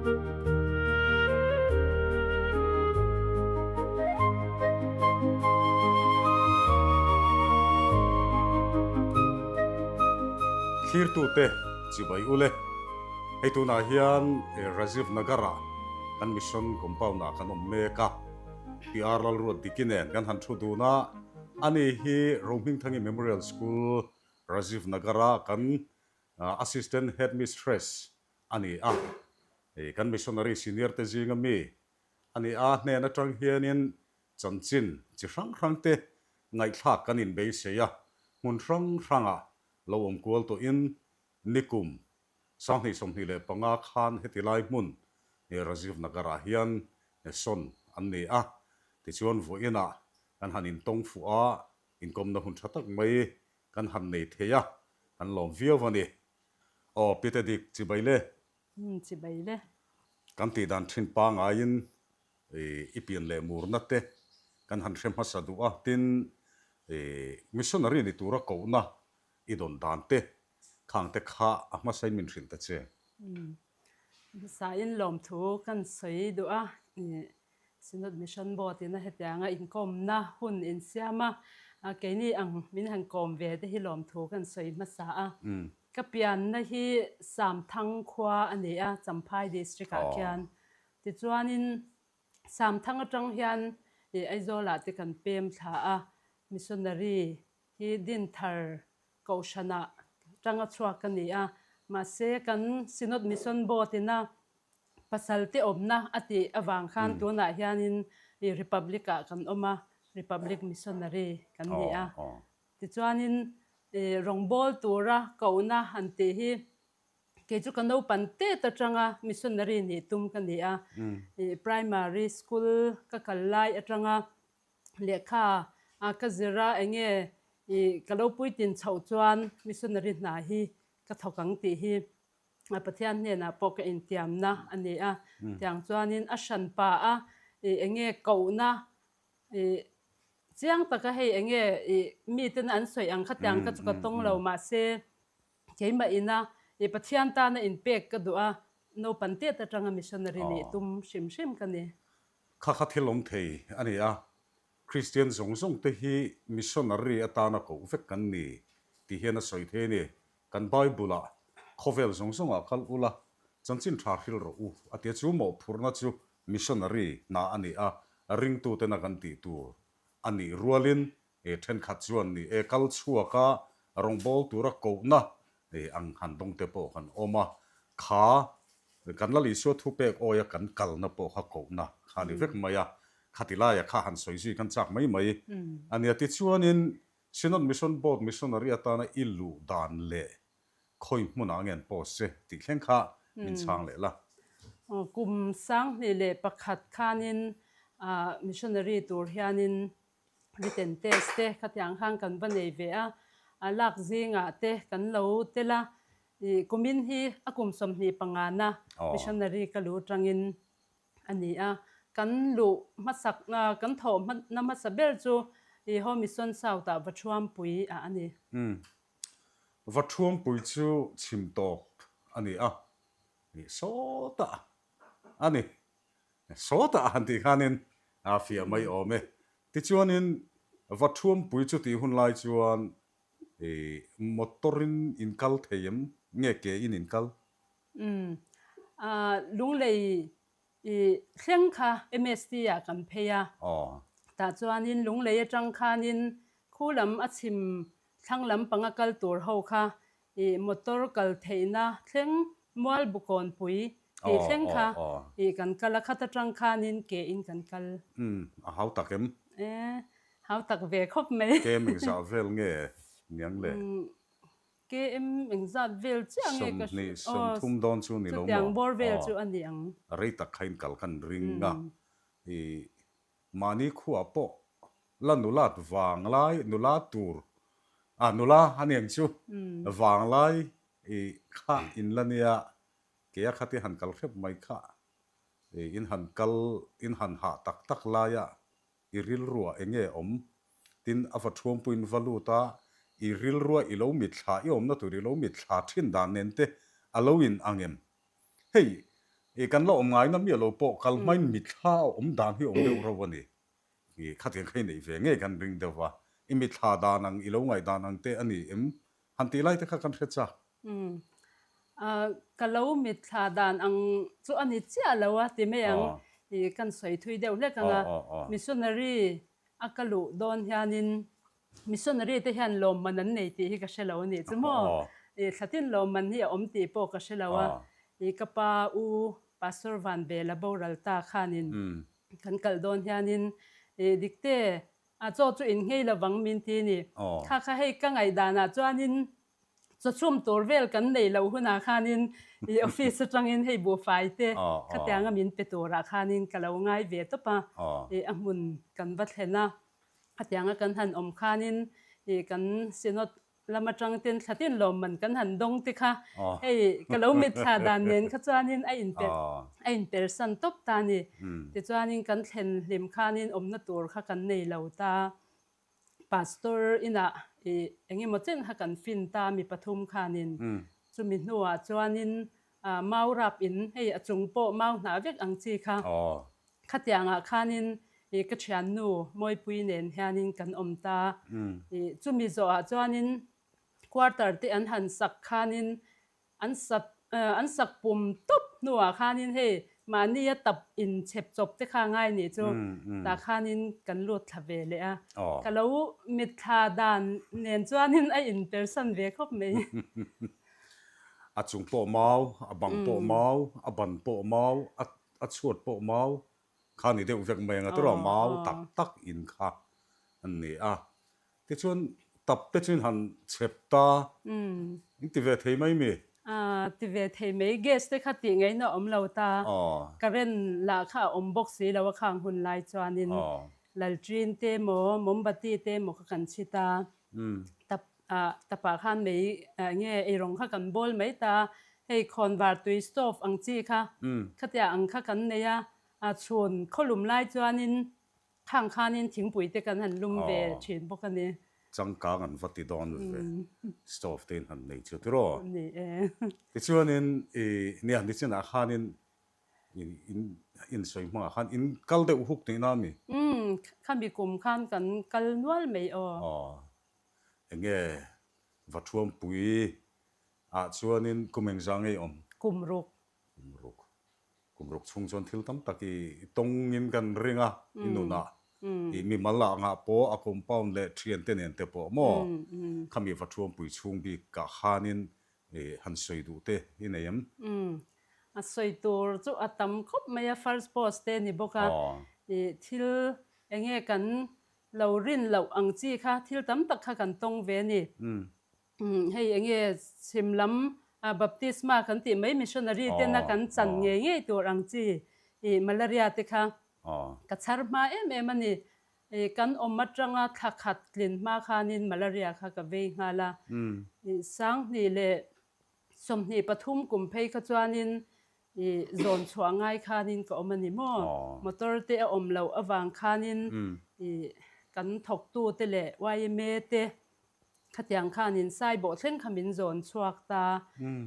Thlirtute chibai ule, hei tunah hian Rajiv Nagar-ah kan mission compound-ah kan awm mek a, PR Lalruat Diki nen kan han thu dun a, ani hi Rohmingthangi Memorial School, Rajiv Nagar-a kan Assistant Headmistress a ni a, kan missionary senior te zinga mi a ni a, hnen atang hianin chanchin chi hrang hrang te ngaihthlak kan inbeisei a, hmun hrang hrangah lo awm kual tawhin nikum 2025 khan heti lai hmun Rajiv Nagar-ah hian sawn an ni a, tichuan vawiinah kan han intawng fuh a, inkawmna hun tha tak mai kan han nei thei a, kan lawm viau a ni. Aw, Pite Dik, chibai le. Umm, chibai le. Kan tih dan thin pangaiin i pian leh murna te kan han hre hmasa duh a, tin missionary ni tura kohna i dawn dan te khang te kha a hmasain min hrilh ta che. Umm, hmasain lawmthu kan sawi duh a, Synod Mission Board ina hetianga inkawmna hun insiam a, keini ang min han kawm ve te hi lawmthu kan sawi hmasa a. Ka pianna hi Samthang khua a ni a, Champhai District ah khian. Tichuanin Samthang atang hian Aizawlah te kan pem thla a, Missionary hi Dinthar Kohhranah tanga chhuak ka ni a, mahse kan Synod Mission Board ina Pasal te awmna a tih avang khan tunah hianin Republic ah kan awm a, Republic Missionary kan ni a. Tichuanin rawngbawl tura kohna han tih hi kei chu ka naupan tet atanga missionary nih tum ka ni a. Primary school ka kal lai atanga lehkha ka zir a, enge ka lo puitlin chhoh chuan missionary hna hi ka thawk ang tih hi Pathian hnenah pawh ka intiamna a ni a, tiang chuanin a hran pa a, ih enge kohna ih chiang taka hei enge ih miten an sawi ang kha tiang kha chu ka tawng lo mahse keimah ina ih Pathian tana inpek ka duh a, naupan tet atanga missionary nih tum hrim hrim ka ni. Kha kha thil awm thei a ni a, Kristian zawng zawng te hi missionary atana koh vek kan ni tih hian a sawi thei a ni. Kan Bible-ah, Khawvel zawng zawngah kal ula, chanchin tha hril rawh u, a tia chu mawhphurhna chu missionary hna a ni a, ringtutena kan tih tur a nih rualin thenkhat chuan ni e kal chhuaka rawngbâwl tura kohna ang han dawngte pawh kan awm a, kha kan Lal Isua thupek awia kan kalna pawh kha kohna kha a ni vek mai a, khati laia kha han sawi zui kan chak mai mai a nia. Tichuanin Synod Mission Board Missionary atana i luh dan leh khawi hmunah nge an post che tih thleng kha min chhang leh la. Kum 2001 khanin missionary tur hianin written test te khatiang khan kan va nei ve a, a lak zingah te kan lo tel a, kumin hi a kum 25 na missionary ka lu tangin a ni a. Kan luh hmasak, kan thawh hmana hmasa ber chu i Home Mission South-ah Vathuampui ah a ni. Umm. Vathuampui chu chhim tawk a ni a, ih sawtah a ni. Sawtah han tih khanin a fiah mai awm e. Tichuanin Vathuampui chu tih hun lai chuan ih motor-in in kal thei em? Nge ke in in kal? Umm. Lunglei i thleng kha MST ah kan phei a. Tah chuanin Lunglei atang khanin khu lam a chhim thlang lam panga kal tur ho kha i motor kal theihna thleng Mual Bukawnpui tih thleng kha i kan kal a, khat atang khanin ke in kan kal. Umm, a hau tak em? E, hau tak ve khawp mai. Kem engzah vel nge niang le? KM engzat vel chiah nge ka hria. 20, 30 dawn chu ni lo maw? Chutiang bawr vel chu a ni ang. Rei tak kha in kal khan ring a. I mahni khuah pawh la nulat vang lai, nula tur, ah nula a ni ang chu, vang lai i kha in la nia, keia kha te han kal hrep mai kha, in han kal, in han hah tak tak laia I rilruah eng nge awm? Tin, a va thuampuiin va lut a, i rilrua i lo mitthla, i awmna tur i lo mitthla thin dan nen te a lo in ang em? Hei, I kan la awm ngaina miah lo pawh kal hmain mitthla a awm dan hi a awm deuh reuh a ni. I khatiang kha i neih ve ngei kan ring deuh va, i mitthla dan ang, i lo ngaih dan ang te a ni em? Han tih lai te kha kan hre chak. Umm. Ka lo mitthla dan ang chu a ni chiah lo a ti mai ang. I kan sawi thui deuh hlek ang a. Missionary a ka luh dawn hianin Missionary te hian lawmman an nei tih hi ka hre lo a nih chu maw? I thlatin lawmman hi a awm tih pawh ka hre lo a. I ka pa u Pastor Vanbela boral ta khanin kan kalh dawn hianin i Dikte a chaw chu in nghei lovang min ti ni. Kha kha hei ka ngaihdanah chuanin chaw chhum tur vel kan nei loh hunah khanin i office atangin hei buhfai te khatianga min pe turah khanin ka lo ngai ve tawp a. I a hmun kan va thlen a. Khatianga kan han awm khanin ih kan Synod lam atang ten thlatin lawmman kan han dawng te kha hei ka lo mitthla dan nen kha chuanin a inper a inpersan tawp ta a ni. Tichuanin kan thlen hlim khanin awmna tur kha kan nei lo ta. Pastor inah ih engemaw chen kha kan fin ta mi pathum khanin chumi hnuah chuanin Mau rap in hei a chung pawh mau hnah vek ang chi kha. Khatiangah khanin ih ka thiannu Mawipui nen hianin kan awm ta. Ih chumi zawhah chuanin quarter te an han sak khanin an sak an sak pum tawp hnuah khanin hei mahnia tap in chhep chawp te kha ngai nih chu tah khanin kan lut thla ve leh a. Ka lo mitthla dan nen chuanin a inpersan ve khawp mai. A chung pawh mau, a bang pawh mau, a ban pawh mau, a a chhuat pawh mau kha ni deuh vek mai ang a tawrh a, mau tak tak in kha an ni a. Tichuan tap te chu in han chhep ta, in ti ve thei mai mi? Ti ve thei mai, gas te kha tih ngaihna a awm lo ta, current lah kha a awm bawk si lo a khang hun lai chuanin lalṭin te emaw mombati te emaw kha kan chhit a. Tap ah tapah khan mei nge eirawng kha kan bawl mai ta, hei khawnvar tui stove ang chi kha khatia ang kha kan nei a, a chhun khawlum lai chuanin khang khanin thingpui te kan han lum ve thin bawk a ni. Changkang an va ti dawn ve stove te in han nei chu tiraw? Ni e. Tichuanin i nia nichinah khanin In in sawi hmangah khan in kal deuh huk tih na mi? Umm, khami kum khan kan kal nual mai aw. Aw, enge Vathuampui ah chuanin kum engzah ngei awm? Kum ruk. Kum ruk. Kum ruk chhung chuan thil tam tak i tawngin kan ring a, i nunah. I mimal ah ngah pawh a compound leh thiante nen te pawh maw? Khami Vathuampui chhung bik ah khanin I han sawi duh te i nei em? Umm, a sawi tur chu a tam khawp mai a, first post te ni bawk a, i thil eng nge kan lo rin loh ang chi kha thil tam tak kha kan tawng ve a ni. Umm, hei eng nge chhim lam baptisma kan tih mai missionary tena kan chan ngei ngei tur ang chi i malaria te kha ka chhar hma em em a ni. I kan awm atanga thla khat tlin hma khanin malaria kha ka vei nghal a. I 2024 kum phei kha chuanin i zawn chhuah ngai khanin ka awm a ni maw? Motor te a awm loh avang khanin i kan thawktu te leh yma te khatiang khanin Saibawh thleng kha min zawn chhuak ta.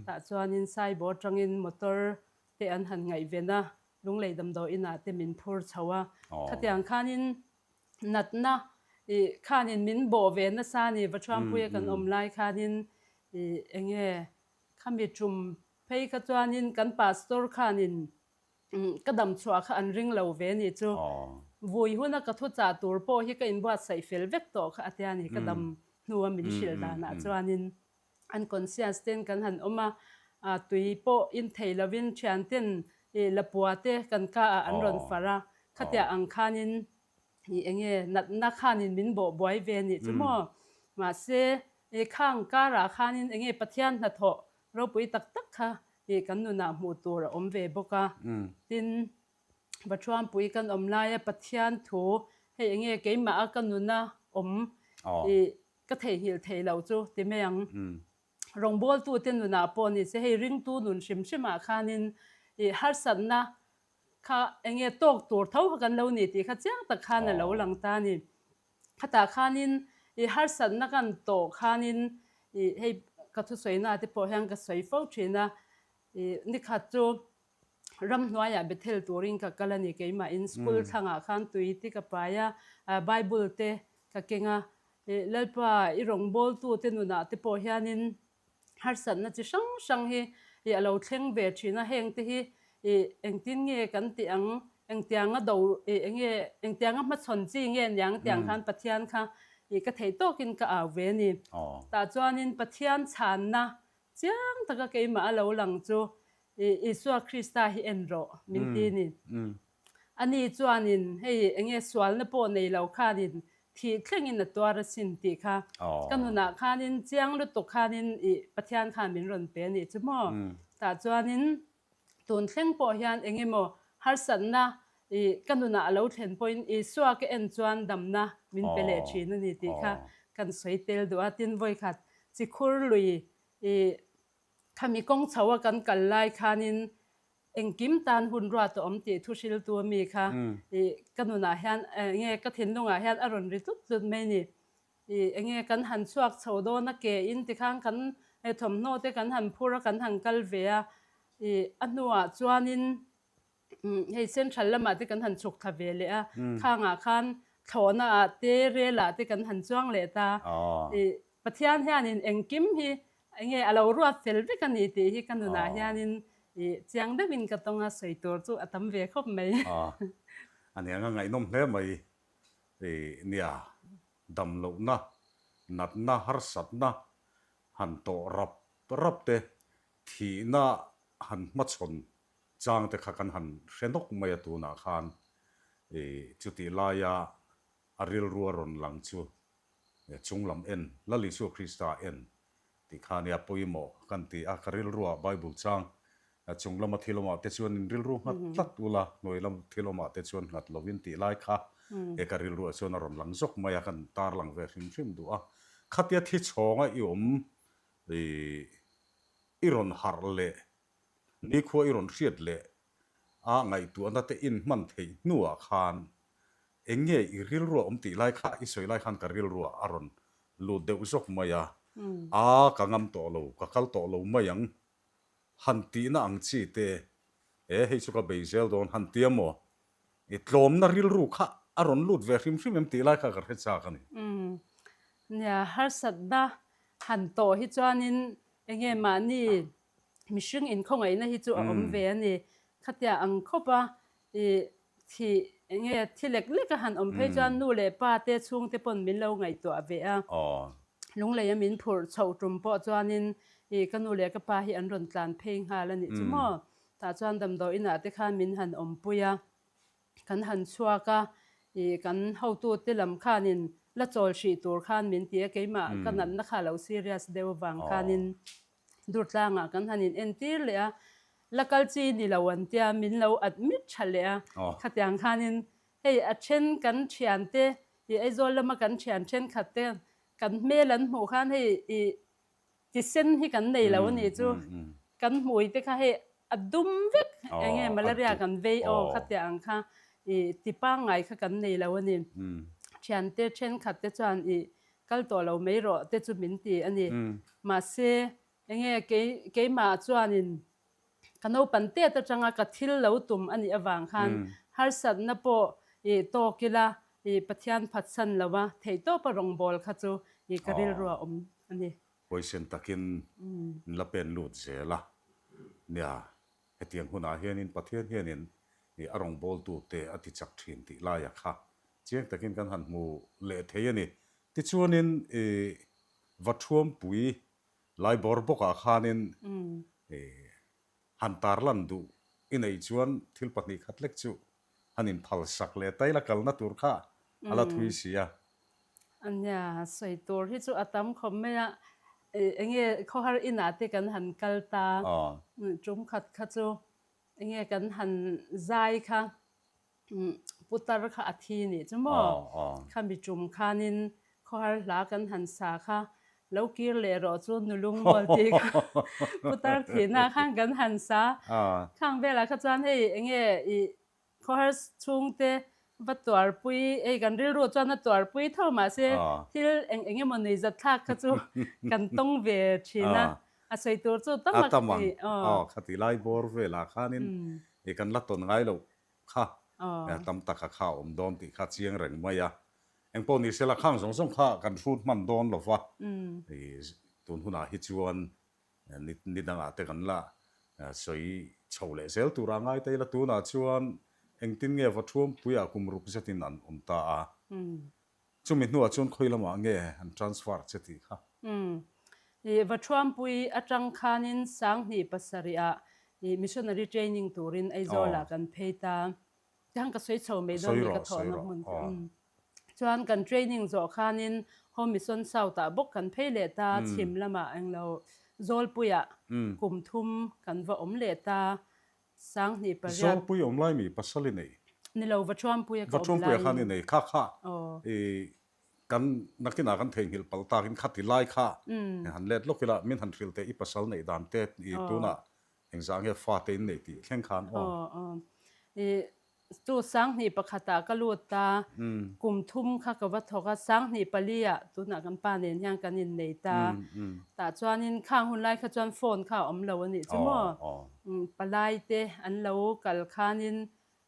Tah chuanin Saibawh atangin motor te an han ngaihven a. Lunglei damdawi inah te min phur chho a, khatiang khanin natna ih khanin min bawh ve nasa a ni, Vathuampuia kan awm lai khanin ih eng nge khami tum phei kha chuanin kan pastor khanin ka dam chhuah kha an ring lo ve ni chu, vui huna ka thu chah tur pawh hi ka inbuatsaih fel vek tawh kha a tia ni, ka dam hnua min hrilh danah chuanin. Unconscious ten kan han awm a, tui pawh in thei lovin thian ten ih lapua te kan ka ah an rawn far a, khatiah ang khanin ih eng nge natna khanin min bawh buai ve nih chu maw? Mahse ih khang karah khanin eng nge Pathian hnathawh ropui tak tak kha ih kan nunah hmuh tur a awm ve bawk a, tin Vathuampui kan awm laia Pathian thu hei eng nge keimah a ka nuna awm ih Ka theihnghilh thei lo chu ti mai ang. Rawngbawltute nunah pawh ni se hei ringtu nun hrim hrimah khanin ih harsatna kha eng nge tawk tur tho kha kan lo ni tih kha chiang tak khan a lo lang ta a ni. Khatah khanin ih harsatna kan tawh khanin ih hei ka thusawina te pawh hian ka sawi fo thin a, ih nikhat chu. Ramhnuaiah Bethel turin ka kal a ni keimahin school thlangah khan tui te ka pai a, Bible te ka keng a, Lalpa i rawngbawltute nunah te pawh hianin harsatna chi hrang hrang hi a lo thleng ve thin a, heng te hi engtin nge kan tih ang, engtianga do enge engtianga hmachhawn chi nge niang tiang khan Pathian kha ka theih tawkin ka au ve a ni. Tah chuanin Pathian chhanna Chiang taka keimah a lo lang chu Isua Krista hi en rawh min ti ni. Ani chuanin hei enge sualna pawh nei lo khanin thih thlengin a tuar asin tih kha ka nunah khanin chiang lutuk khanin Pathian khan min rawn pe a nih chu maw. Tah chuanin tun thleng pawh hian engemaw harsatna ka nunah a lo thlen pawhin Isua ka en chuan damna min pe leh thin a ni tih kha kan sawi tel duh a. Tin, vawikhat chikhur lui khami kawng chho a kan kal lai khanin engkim tan hun ruat a awm tih thu hriltu a mi kha ka nunah hian enge ka thinlungah hian a rawn ri tlut tlut mai a ni. Enge kan han chhuak chho dawn a ke in tikhan kan thawmhnaw te kan han phur a kan han kal ve a, a hnuah chuanin Hei central lamah te kan han chhuk thla ve leh a, khangah khan thlawhna ah te rel ah te kan han chuang leh ta. Pathian hianin engkim hi enge a lo ruat fel vek a ni tih hi ka nunah hianin chiang deuhin ka tawng a, sawi tur chu a tam ve khawp mai. A nia nga ngaihnawm hle mai nia, damlohna, natna, harsatna han tawh rap rap te, thihna han hmachhawn Chang te kha kan han hre nawk mai a tunah khan i chutih laia a rilru a rawn lang chu chung lam en, Lal Isua Krista en tih kha nia pawimawh kan ti a, ka rilruah Bible chang chung lama thil awmah te chuan in rilru nghat tlat ula, hnuai lam thil awmah te chuan nghat lovin tih lai kha e ka rilruah chuan a rawn lang zawk mai a, kan tarlang ve hrim hrim duh a. Khatia thi chhawnga i awm i i rawn harh leh Nikhua i rawn hriat leh a ngaihtuahna te in hman theih hnuah khan eng nge i rilruah awm tih lai kha i sawi lai khan ka rilruah a rawn lut deuh zawk mai a, a ka ngam tawh lo, ka kal tawh lo mai ang han tihna ang chi te, e hei chu ka bei zel dawn han tia maw, i tlawmna rilru kha a rawn lut ve hrim hrim em tih lai kha ka hre chak a ni. Nia, harsatna han tawh hi chuanin enge mahni mihring inkhawngaihna hi chu a awm ve a ni. Khatia ang khawp a, i thi enge thi lek lek a han awm phei chuan nu leh pa te chhungte pawn min lo ngaihtuah ve a. Lunglei a min phurh chhoh tum pawh chuanin i ka nu leh ka pa hi an rawn tlan phei nghal a nih chu maw. Tah chuan damdawi inah te khan min han awmpui a. Kan han chhuak a, i kan hotute lam khanin la chawl hrih tur khan min ti a, keimah ka natna kha lo serious deuh avang khanin Durtlangah kan han in entir leh a, la kal chi ni lo an tia min lo admit tha leh a, khatiang khanin hei a then kan thiante i Aizawl lama kan thian thenkhat te kan hmel an hmuh khan hei i tisen hi kan nei lo a nih chu, kan hmui te kha hei a dum vek eng nge malaria kan vei aw khatiang ang kha i ti pangngai kha kan nei lo a ni. Thiante thenkhat te chuan i kal tawh lo mai rawh te chu min ti a ni. Mahse eng nge kei keimah chuanin Ka naupan tet atanga ka thil lo tum a nih avang khan harsatna pawh i tawk ila i Pathian phatsan lo a, theihtawpa rawngbâwl kha chu i ka rilru a awm a ni. Huaisen takin in la pen lut zel a. Nia, hetiang hunah hianin Pathian hianin i a rawngbawltute a ti chak thin tih laia kha chiang takin kan han hmu leh thei a ni. Tichuanin i Vathuampui Laibawr bawkah khanin han tarlan duh i neih chuan thil pahnih khat lek chu han inphal sak leh taila kalna tur kha a la thui si a. Nia, sawi tur hi chu a tam khawp mai a, enge khawhar inah te kan han kal ta, tum khat kha chu enge kan han zai kha Putar kha a thi nih chu maw? Khami tum khanin khawhar hla kan han sa kha lo kir leh rawh chu nulung mual tih kha putar thihna khan kan han sa. Khang velah kha chuan hei enge i khawhar chhungte va tuarpui hei kan rilru chuan a tuarpui tho mahse thil eng eng emaw nuihzat thlak kha chu kan tawng ve thin a, a sawi tur chu tam a ti. Aw khati lai bawr velah khanin. kan la tawn ngai loh kha tam taka kha a awm dawn tih kha chiang reng mai a. Engpawh ni sela khang zawng zawng kha kan hrut hman dawn lo va, tun hunah hi chuan ni dangah te kan la sawi chho leh zel tura ngai ta ila tunah chuan engtin nge Vathuampuiah kum ruk zetin an awm ta a. Chumi hnuah chuan khawi lamah nge an transfer che tih kha? Umm. I Vathuampui atang khanin Sanghnih pasarihah i missionary training turin Aizawlah kan phei ta. Tiang ka sawi chho mai dawn ni ka thawhna hmun te. Umm. Chuan kan training zawh khanin Home Mission South-ah bawk kan phei leh ta, chhim lamah englo Zawlpuiah kum thum kan va awm leh ta. 2008. Zawlpui awm lai mi pasal i nei? Ni lo, Vathuampuia ka awm laiin. Vathuampuia khan i nei kha kha i kan nakinah kan theihnghilh palh takin kha ti lai kha han let lawk ila min han hrilh teh i pasal neih dan te i tunah engzah nge fate in nei tih thleng khan aw. Aw aw. I Chu 2001 ah ka lut a, kum thum kha ka va thawk a, 2004 ah tunah kan pa nen hian kan innei ta. Tah chuanin khang hun lai kha chuan phone kha a awm lo a nih chu maw? Palai te an lo kal khanin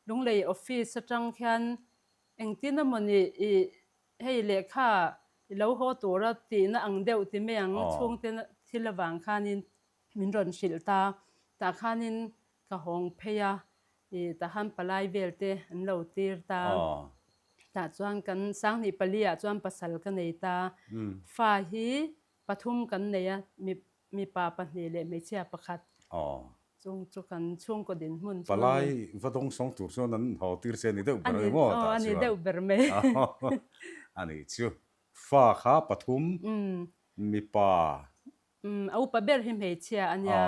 Lunglei office atang khian engtin emawni i hei lehkha i lo haw tura tihna ang deuh ti mai ang chhungte thil avang khanin min rawn hrilh ta. Tah khanin Ka hawng phei a, i tahan palai vel te an lo tir ta. Tah chuan kan 2004 ah chuan pasal ka nei ta. Fa hi pathum kan nei a, mipa pahnih leh hmeichhia pakhat. Chung chu kan chhungkaw dinhmun chu a ni. Palai va dawng sawng tur chuan an haw tir che a ni deuh ber mai maw tah chuan? A ni deuh ber mai. A nih chu. Fa kha pathum, mipa Umm, a upa ber hi hmeichhia a nia,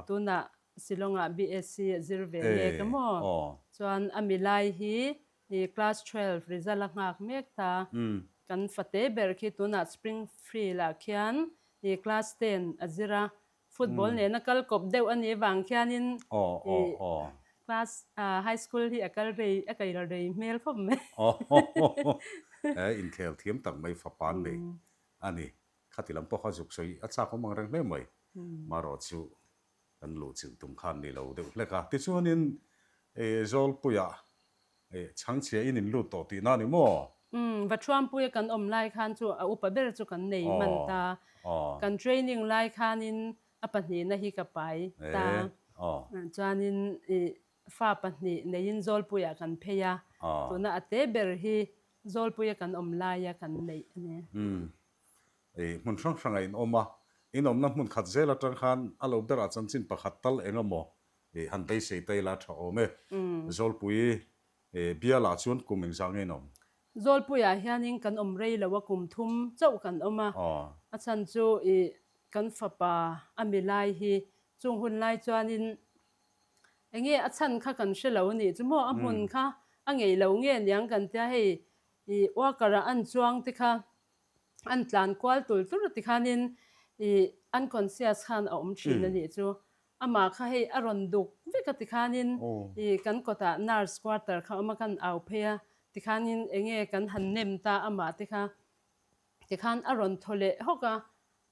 tunah Shillong-ah BSc a zir ve mek a maw? Chuan a milai hi i class 12 result a nghak mek ta, kan fate ber khi tunah Springfield-ah khian i class ten a zir a, football nena kal kawp deuh a nih vang khianin i class high school hi a kal rei, a kal rei hmel khawp mai. He inkhel thiam tak mai fapa an nei a ni. Khati lam pawh kha zuk sawi a chak awm ang reng hle mai. Marawh chu kan luh chilh tum khan ni lo deuh hlek a. Tichuanin Zawlpuia chhangchhia in in lut tawh tihna a ni maw? Umm, Vathuampuia kan awm lai khan chu a upa ber chu kan nei hman ta. Kan training lai khanin a pahnihna hi ka pai ta. Chuanin fa pahnih neiin Zawlpuiah kan phei a. Tuna a te ber hi Zawlpuia kan awm laia kan neih a ni. Umm. Ei, hmun hrang hrangah in awm a, in awmna hmun khat zel atang khan a lo berah chanchin pakhat tal eng emaw ei han beisei ta ila tha awm e. Zawlpui bialah chuan kum engzah nge in awm? Zawlpuiah hianin kan awm rei lo a, kum thum chauh kan awm a. A chhan chu i kan fapa a mi lai hi chung hun lai chuanin Enge a chhan kha kan hre lo anih chu maw? A hmun kha a ngei lo nge niang kan tia hei i worker ah an chuang te kha an tlan kual tul tur ti khanin i unconscious khan a awm thin anih chu. Amah kha hei a rawn duk vek a ti khanin i kan kawtah nurse quarter kha a awm a kan au phei a ti khanin enge kan han nem ta amah te kha Tikhan a rawn thaw leh hawk a,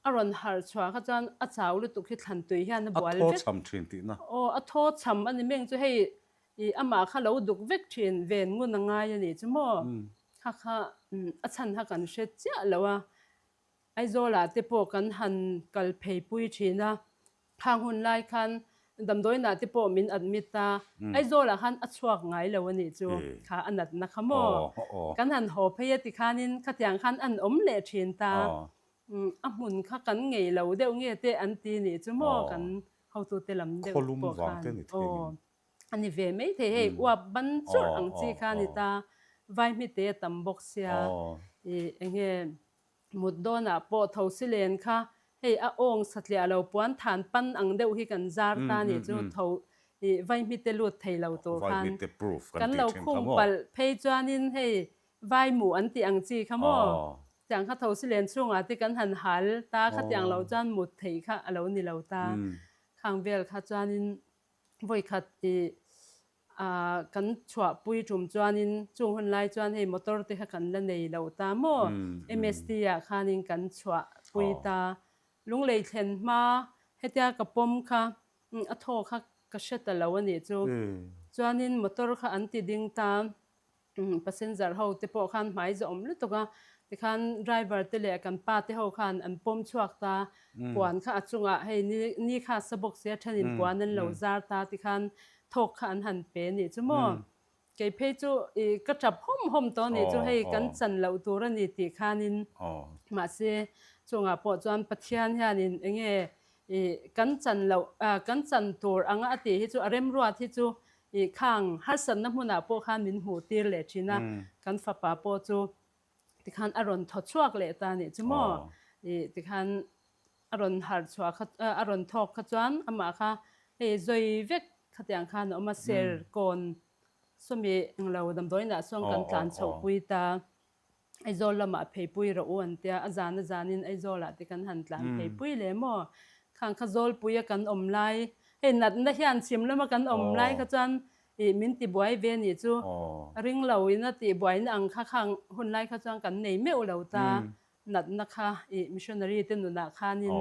a rawn harh chhuah kha chuan a chau lutuk hi thlan tui hian a bual vek. A thaw chham thin tihna. Aw, a thaw chham a ni meng chu hei i amah kha lo duk vek thin ven ngun a ngai a nih chu maw? Kha kha a chhan kha kan hre chiah lo a, Aizawlah te pawh kan han kal phei pui thin a, Khang hun lai khan damdawiinah te pawh min admit a, Aizawlah khan a chhuak ngai lo a nih chu, kha a natna kha maw? Kan han haw phei a tikhanin khatiang khan an awm leh thin ta, a hmun kha kan ngei lo deuh nge te an ti nih chu maw kan hotute lam deuh pawh khan aw a ni ve mai thei hei uap ban churh ang chi kha a ni ta, vaihmite a tam bawk sia i enge Mut dawnah pawh tho si len kha hei a awng satliah lo puan than pan ang deuh hi kan zar ta nih chu tho i vaihmite lut thei lo tur khan kan lo khung palh phei chuanin hei vaimu an tih ang chi kha maw tiang kha tho si len chhungah te kan han hal ta khatiang lo chuan mut theih kha a lo ni lo ta khang vel kha chuanin vawikhat i Kan chhuahpui tum chuanin chung hun lai chuan hei motor te kha kan la nei lo ta maw? MST ah khanin kan chhuahpui ta. Lunglei thlen hma hetia ka pawm kha a thaw kha ka hre ta lo a nih chu. Chuanin motor kha an ti ding ta, passenger ho te pawh khan hmai zawh awm lutuk a, tikhan driver te leh kan pa te ho khan an pawm chhuak ta, puan kha a chungah hei ni ni kha a sa bawk sia thenin puan an lo zar ta tikhan thawk kha an han pe nih chu maw. Kei phei chu i ka tap hawm hawm tawh a nih chu hei kan chan loh tur a ni tih khanin mahse chungah pawh chuan Pathian hianin eng nge i kan chan loh kan chan tur anga a tih hi chu a remruat hi chu i khang harsatna hmunah pawh khan min hmuh tir leh thin a, kan fapa pawh chu tikhan a rawn thaw chhuak leh ta a nih chu maw i tikhan a rawn harh chhuah kha a rawn thawk kha chuan amah kha hei zawi vek khatiang khan a awm a, ser kawn sawmi englo damdawiinah sawn kan tlan chhoh pui ta, Aizawl lamah pheipui rawh u an tia, a zan a zanin Aizawlah te kan han tlan pheipui leh maw, khang kha Zawlpuia kan awm lai, hei natna hian chhim lama kan awm lai kha chuan ih min tibuai ve nih chu ringlo in a tihbuaina ang kha khang hun lai kha chuan kan nei meuh lo ta. Natna kha ih missionary te nunah khanin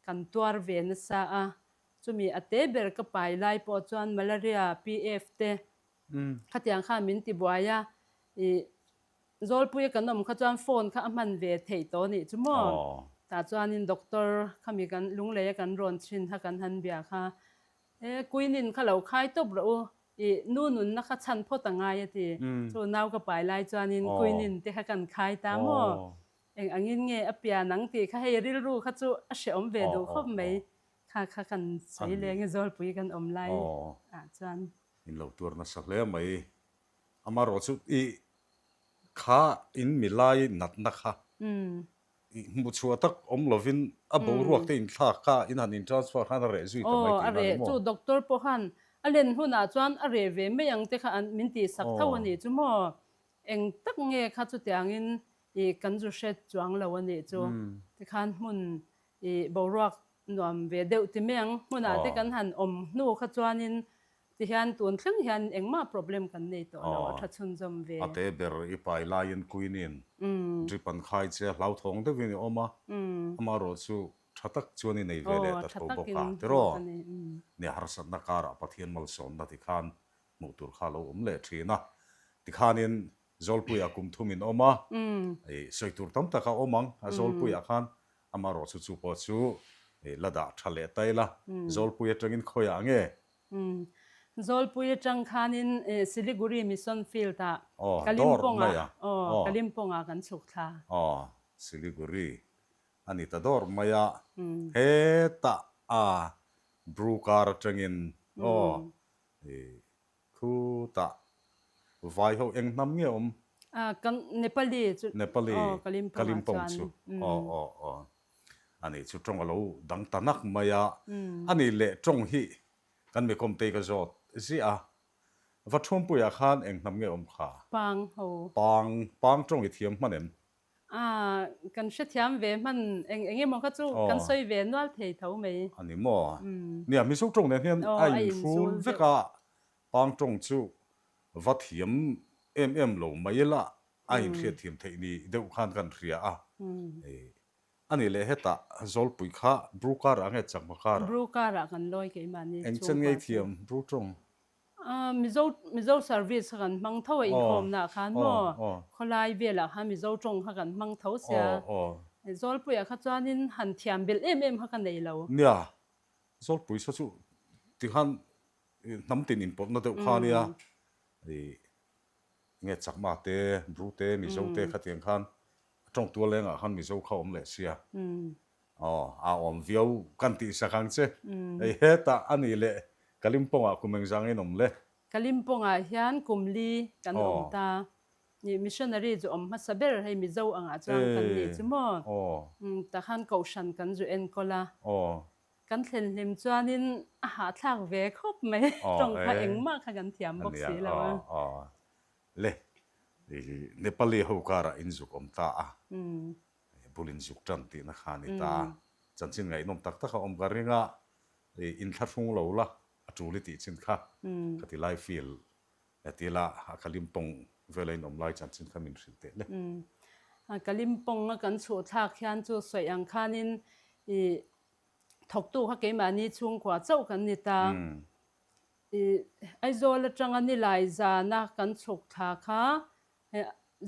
kan tuar ve nasa a, chumi a te ber ka pai lai pawh chuan malaria, PF te khatiang khan min ti buai a, ih Zawlpuia kan awm kha chuan phone kha a hman ve theih tawh nih chu maw? Tah chuanin doctor khami kan lungleia kan rawn chhin kha kan han bia kha, e Queenin kha lo khai tawp rawh u, Ih, nu nunna kha chhan phawt a ngai a ti. Chu nau ka pai lai chuanin Queenin te kha kan khai ta maw? Eng angin nge a pian ang tih kha hei rilru kha chu a hrehawm ve duh khawp mai. Kha kha kan sawi leng i Zawlpui kan awm lai ah chuan. In lo tuar nasa hle mai. Amaherawh chu ih kha in milai natna kha Hmuh chhuah tak awm lovin a boruak te inthlak kha in han in transfer khan a reh zui ta mai tihna a ni maw? Chu doctor pawh khan a len hunah chuan a reh ve mai ang te kha an min tih sak tho a nih chu maw? Eng tak nge kha chutiangin ih kan zu hre chuang lo a nih chu. Tikhan hmun ih boruak Nuam ve deuh ti mai ang. Hmunah te kan han awm hnu kha chuanin tihian tun thleng hian engmah problem kan nei tawh lo, a tha chhunzawm ve. A te ber i pai laiin Queenin drip an khai che a, hlauthawng deuhin i awm a, amaherawh chu tha tak chuan i nei ve leh ta tho bawk a, tiraw? Nia harsatna karah Pathian malsawmna tikhan hmuh tur kha a lo awm leh thin a, tikhanin Zawlpuiah kum thum in awm a, sawi tur tam tak a awm ang a Zawlpuiah khan amaherawh chu chu pawh chu la dah tha leh ta ila, Zawlpui atangin khawiah nge? Zawlpui atang khanin Siliguri Mission Field ah Kalimpong-ah aw Kalimpong-ah kan chhuk thla. Aw Siliguri a ni ta dawr mai a, hetah a Bru kar atangin aw Khutah vai ho eng hnam nge awm? Ah, kan Nepali chu. Nepali, Kalimpong chu. Aw, aw, aw. Ani chu tawng a lo dang ta nak mai a. Ani leh tawng hi kan mi kawmtei ka zawt ziah a. Va Thuampuiah khan eng hnam nge awm kha? Pang ho. Pang, Pang tawng i thiam hman em? Ah, kan hrethiam ve hman eng eng emaw kha chu kan sawi ve nual thei tho mai. A ni maw? Nia, Mizo tawng nen hian a inhrul vek a, Pang tawng chu va thiam em em lo mai ila a inhriatthiam theih ni deuh khan kan hria a. A nih leh hetah Zawlpui kha Bru karah nge Chakma karah? Bru karah kan lawi keimahni chhungkua chu. Eng chen ngei thiam Bru tawng? Mizo Mizo service kha kan hmang tho a inkhawmna ah khan maw khawlai velah khan Mizo tawng kha kan hmang tho sia Zawlpuiah kha chuanin han thiam belh em em kha ka nei lo. Nia, Zawlpui saw chu tikhan hnam tin inpawlhna deuh kha ania nge Chakma te, Bru te, Mizo te khatiang khan a tawng tual lengah khan Mizo kha awm leh sia. Aw, a awm viau kan tih sak ang che. Hei hetah a nih leh Kalimpongah kum engzah nge in awm le? Kalimpongah hian kum li kan awm ta. Nih missionary chu awm hmasa ber hei Mizo angah chuan kan nih chu maw? Tah khan Kohhran kan zu enkawl a. Kan thlen hlim chuanin a hahthlak ve khawp mai. Tawng kha engmah kha kan thiam bawk si lo a. Le, Nepali ho karah in zuk awm ta a. Bulin zuk tan tihna kha a ni ta. Chanchin ngaihnawm tak tak a awm ka ring a, inthlahrung lo la a tul i tih chin kha ka ti lai feel e ti la a Kalimpong vela in awm lai chanchin kha min hrilh teh le. Kalimpong a kan chhuh thlak hian chu sawi ang khanin i thawktu kha keimahni chhungkua chauh kan ni ta. Aizawl atanga Nilai zana kan chhuk thla kha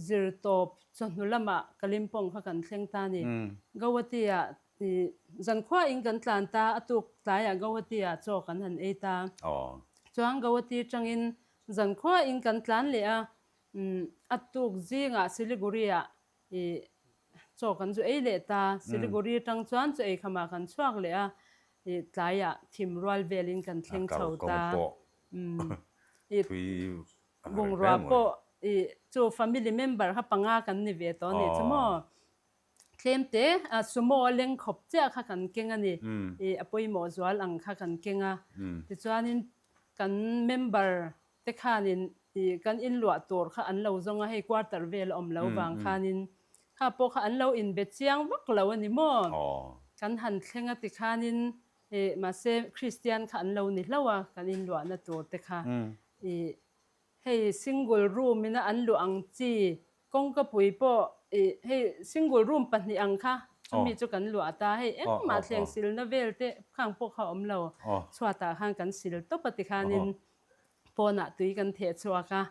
zirtawp chawhnu lamah Kalimpong kha kan thleng ta a ni. Guwahati-ah zankhuain kan tlan ta, a tuk tlaiah Guwahati-ah chaw kan han ei ta. Chuan Guwahati atangin zankhuain kan tlan leh a, a tuk zingah Siliguri-ah chaw kan zu ei leh ta. Siliguri atang chuan chaw ei khamah kan chhuak leh a, tlaiah thim rual velin kan thleng chho ta. Bungrua pawh chu family member kha panga kan ni ve tawh a nih chu maw. Tlem te sumo a leng khawp chiah kha kan keng a ni. A pawimawh zual ang kha kan keng a. Tichuanin kan member te khanin kan inluah tur kha an lo zawng a, hei quarter vel a awm lo vang khanin kha pawh kha an lo inbe chiang vak lo a ni maw? Kan han thleng a tikhanin mahse Kristian kha an lo ni hlauh a kan inluahna tur te kha. Hei single room ina an luah ang chi kawngkapui pawh hei single room pahnih ang kha chumi chu kan luah ta hei engmah thleng silna vel te khang pawh kha a awm lo chhuatah khan kan sil tawp a tikhanin Pawnah tui kan theh chhuak a,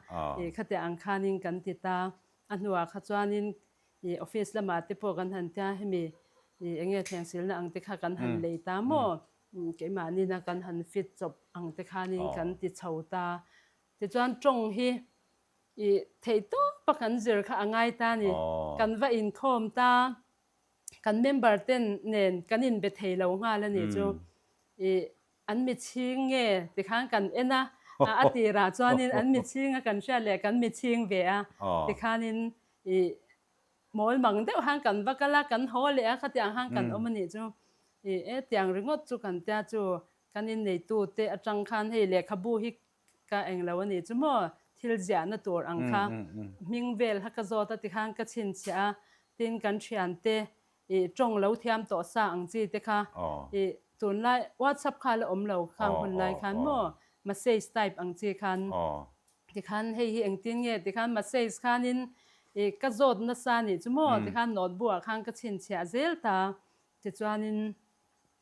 ih khatiang ang khanin kan ti ta. A hnuah kha chuanin ih office lamah te pawh kan han tia hemi ih eng nge thleng silna ang te kha kan han lei ta maw? Keimahnin a kan han fit chawp ang te khanin kan ti chho ta. Tichuan tawng hi ih theih tawp a kan zir kha a ngai ta a ni. Kan va inkhawm ta, kan member ten nen kan inbe thei lo nghal a nih chu. Ih An mitchhing nge tikhan kan en a, a tirah chuanin an mitchhing a kan hriat leh kan mitchhing ve a, tikhanin ih mawl mang deuh han kan va kal a, kan haw leh a, khatiang han kan awm a nih chu. Ih e tiang ringawt chu kan tia chu kan inneitute atang khan hei lehkhabu hi ka englo a nih chu maw thil ziahna tur ang kha hming vel kha ka zawt a tikhan ka chhinchhiah a, tin kan thiante I tawng lo thiam tawh sa ang chi te kha i tunlai WhatsApp kha la awm lo khang hun lai khan maw message type ang chi khan tikhan hei hi engtin nge tikhan message khanin i ka zawt nasa nih chu maw tikhan notebook ah khan ka chhinchhiah zel ta tichuanin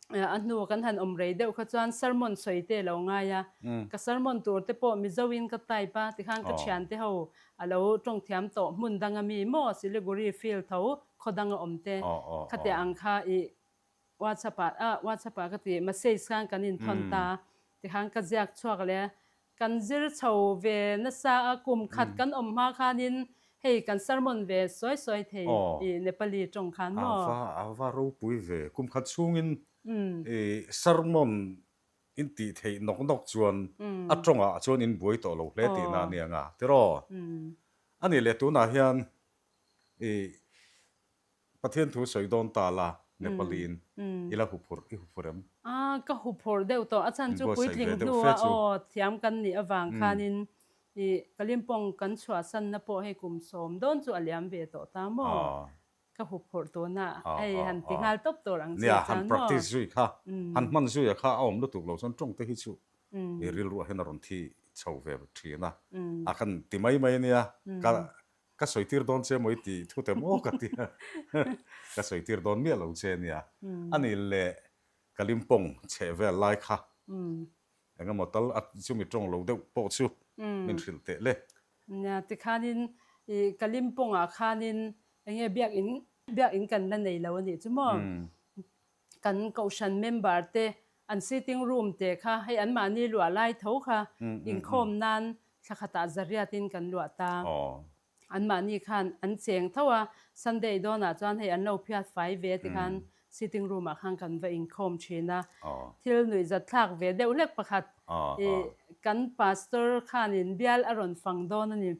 A hnu kan han awm rei deuh kha chuan sermon sawi te lo ngai a, ka sermon tur te pawh Mizo in ka type a, tikhan ka thian te ho a lo tawng thiam tawh hmun dang a mi maw Siliguri field tho khaw dang a awm te khatiang ang kha i WhatsApp ah ah WhatsApp ah ka ti message khan kan inthawn ta tikhan ka ziak chhuak leh a, Kan zir chho ve nasa a, kum khat kan awm hma khanin hei kan sermon ve sawi sawi thei i Nepali tawng khan maw? A va a va ropui ve. Kum khat chhungin i sermon in tih theih nawk nawk chuan a tawngah chuan in buai tawh lo hle tihna a nia nga tiraw? A nih leh tunah hian i Pathian thu sawi dawn ta la, Nepali-in i la huphurh, i huphurh em? A, ka huphurh deuh tawh. A chhan chu puitling hnua aw thiam kan nih avang khanin i Kalimpong kan chhuahsanna pawh hei kum sawm dawn chu a liam ve tawh ta maw? Ka huphurh tuna hei han ti nghal tawp tur ang che chuan maw? Nia, han practice zui kha, han hman zuia kha a awm lutuk lo chuan tawng te hi chu i rilruah hian a rawn thi chho ve thin a, a kan ti mai mai a nia, ka Ka sawi tir dawn che maw i tih thu te maw ka ti a, ka sawi tir dawn miah lo che nia. A ni leh Kalimpong chheh vel lai kha eng emaw tal a chumi tawng lo deuh pawh chu min hrilh teh le. Nia tikhanin i Kalimpongah khanin eng nge biakin biakin kan la nei lo a nih chu maw? Kan kohhran member te an sitting room te kha hei anmahni luah lai tho kha inkhawm nan thla khatah zariatin kan luah ta. Anmahni khan an cheng tho a, Sunday dawnah chuan hei an lo phiat fai ve tikhan sitting room ah khan kan va inkhawm thin a. Thil nuihzat thlak ve deuh hlek pakhat i kan pastor khanin bial a rawn fang dawn a ni.